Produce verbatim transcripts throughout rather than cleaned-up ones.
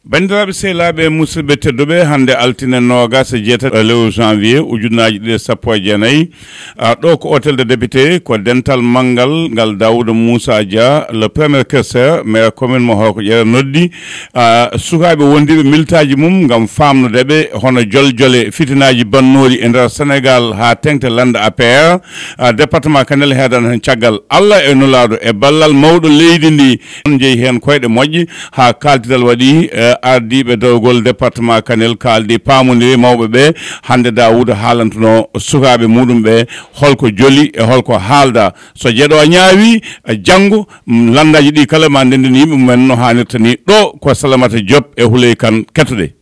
Banndiraaɓe, sehilaaɓe, musidɓe tedduɓe, hannde altine noogas e jeetati lewru janvier ujunnaaji ɗiɗi e sappo e jeenayi, a, ɗo ko Hôtel des Députés, ko dental manngal ngal Daouda Moussa Dia, le premier questeur, maire commune mo Horko Ƴere, noddi, a, sukaaɓe wondiiɓe miltaaji mum ngam faamnude ɓe hono joljole fitinaaji bannooɗi e nder Senegaal haa teŋti lannda A P R, a, département Kanel heedan heen caggal Allah e nulaaɗo e ballal mawɗo leydi ndi. On njeyi heen koyɗe moƴƴe. Haa kaaldital waɗi, eh, ardiiɓe dowgol département Kanel kaaldi, paamondiri mawɓe ɓe. Hannde Daawuda haalantuno sukaaɓe muɗum ɓe holko joli e holko haalda. So jeɗo ñaawi, eh, janngo, mm, lanndaaji ɗi kala ma ndenndin yimɓe mumen no haanirta ni. Ɗo ko Salamata Diop e Huley Kan, kettoɗe.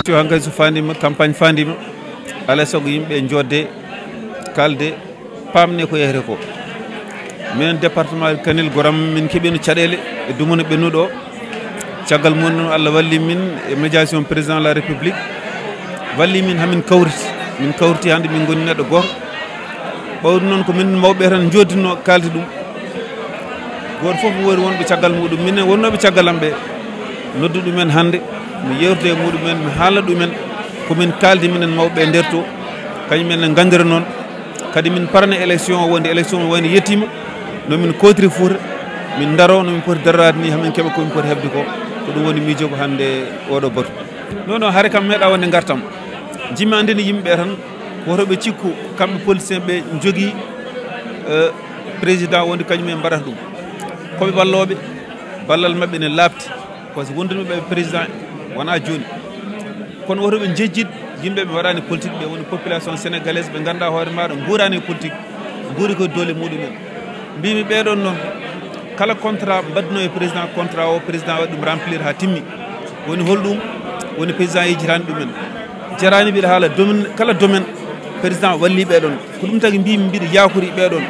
Yo hankadi so faandiima, campagne faandiima, alaa e sago yimɓe njoodde, kaalde, paamne ko yahre ko. Minen département Kanel, goram, min keɓino caɗeele e dumunna ɓennuɗo o. Caggal mum noon, Allah walli min e médiation président de la République, walli min hamin kawriti. Min kawriti hannde, min ngoni neɗɗo gooto. Ɓawɗo noon ko min mawɓe tan njoddinno kaaldi ɗum. Gooto fof woni wonɓe caggal muɗum. Minen wonnooɓe caggal am ɓe, noddu ɗumen hannde, mi yeewtida e muɗumen, mi haalna ɗumen ko min kaaldi minen mawɓe nder to, kañum en ne nganndira noon. Kadi min parana élection o, wonde élection o wayno yettiima, no min kootiri Fuuta, min ndaro no min poti daroraade ni, hamin keɓa ko min poti heɓde ko. Ko ɗum woni miijo ko hannde oɗo batu. Non, non, hare kam meeɗa wonde ngartam. Jimmi anndini yimɓe ɓe tan, woto ɓe cikku kamɓe politicien ɓe njogii, eh, président wonde kañum en mbaɗata ɗum. Ko ɓe wallooɓe, ballal maɓɓe ne laaɓti. Parce que wondude maɓɓe président wonaa jooni. Kono woto ɓe njejjit yimɓe ɓe mbaɗaani politique, ɓe woni population sénégalaise, ɓe ngannduɗaa hoore maaɗa nguuraani e politique, nguuri ko doole muɗumen. Mbimi ɓeɗon noon, kala contrat mbaɗduno e président, contrat o président waɗi ɗum remplir haa timmi. Woni holɗum? Woni président yejjitaani ɗumen. Jaraani mbiɗa haala domaine, kala domaine président walli ɓeɗon. Ko ɗum tagi mbimi mbiɗa yakori ɓeɗon.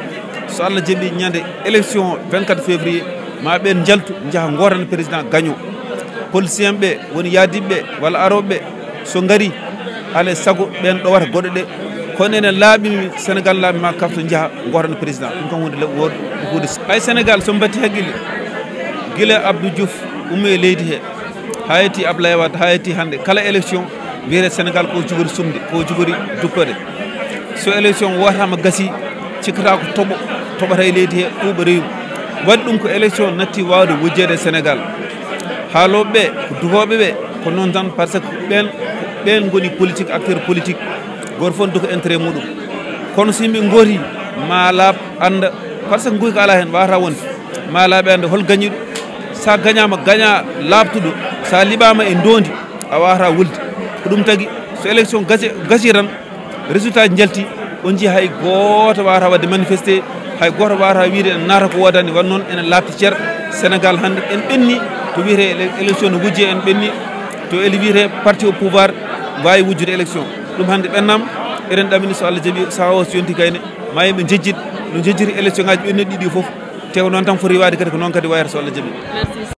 So Allah jaɓi ñande élection vingt-quatre février, ma ɓen njaltu njaha ngootana président gaño. Politicien ɓe woni yaadiɓe ɓe walla arooɓe ɓe, so ngari, alaa e sago ɓen ɗowata goɗɗo ɗe. Kono enen laaɓimi, Sénégal laaɓi ma kafto njaha ngootana président. Ɗum kam hunde le-, wood-, hunde s-, ay Sénégal so mbatti haqqille, gila Abdou Diouf ummi e leydi he, haa yetti Ablaye Wade, haa yetti hannde, kala élection wiyete Sénégal ko jogori sumde, ko jogori duppere. So élection wootama gasi, cikkata ko toɓo, toɓata e leydi he, ɓuuɓa rewim. Waɗi ɗum ko élection natti wawde wujjeede e Sénégal. Haalooɓe ɓe, ko duhooɓe ɓe, ko noon tan, parce que ɓen, ɓen ngoni politique, acteur politique. Gooto fof ne duka intérêt muɗum. Kono so yimɓe ngooti, ma laaɓ annda, parce que nguy ko alaa heen, wawata wonde. Ma laaɓe annda hol gañiiɗo. Sa gañaama, gaña laaɓtuɗo. Sa liɓaama e ndoondi, a wawata wulde. Ko ɗum tagi, so élection gasi, gasi tan, résultat ji njalti, on njii hay gooto wawata waɗde manifesté, hay gooto wawata wiide ene naata ko woodani. Wan noon ene laaɓti cer. Sénégal hannde en ɓenni, to wiyete ele-, élection no wujje en ɓenni, to ele wiyete parti au pouvoir waawi wujjude élection. Ɗum hannde ɓennama, eɗen ɗamini so Allah jaɓi saha o so yonti gayne, ma yimɓe njejjit, no njejjiri élection ngaji ɓennuɗi ɗiɗi fof, te ko noon tan foti waade kadi, ko noon kadi wayata so Allah jaɓi.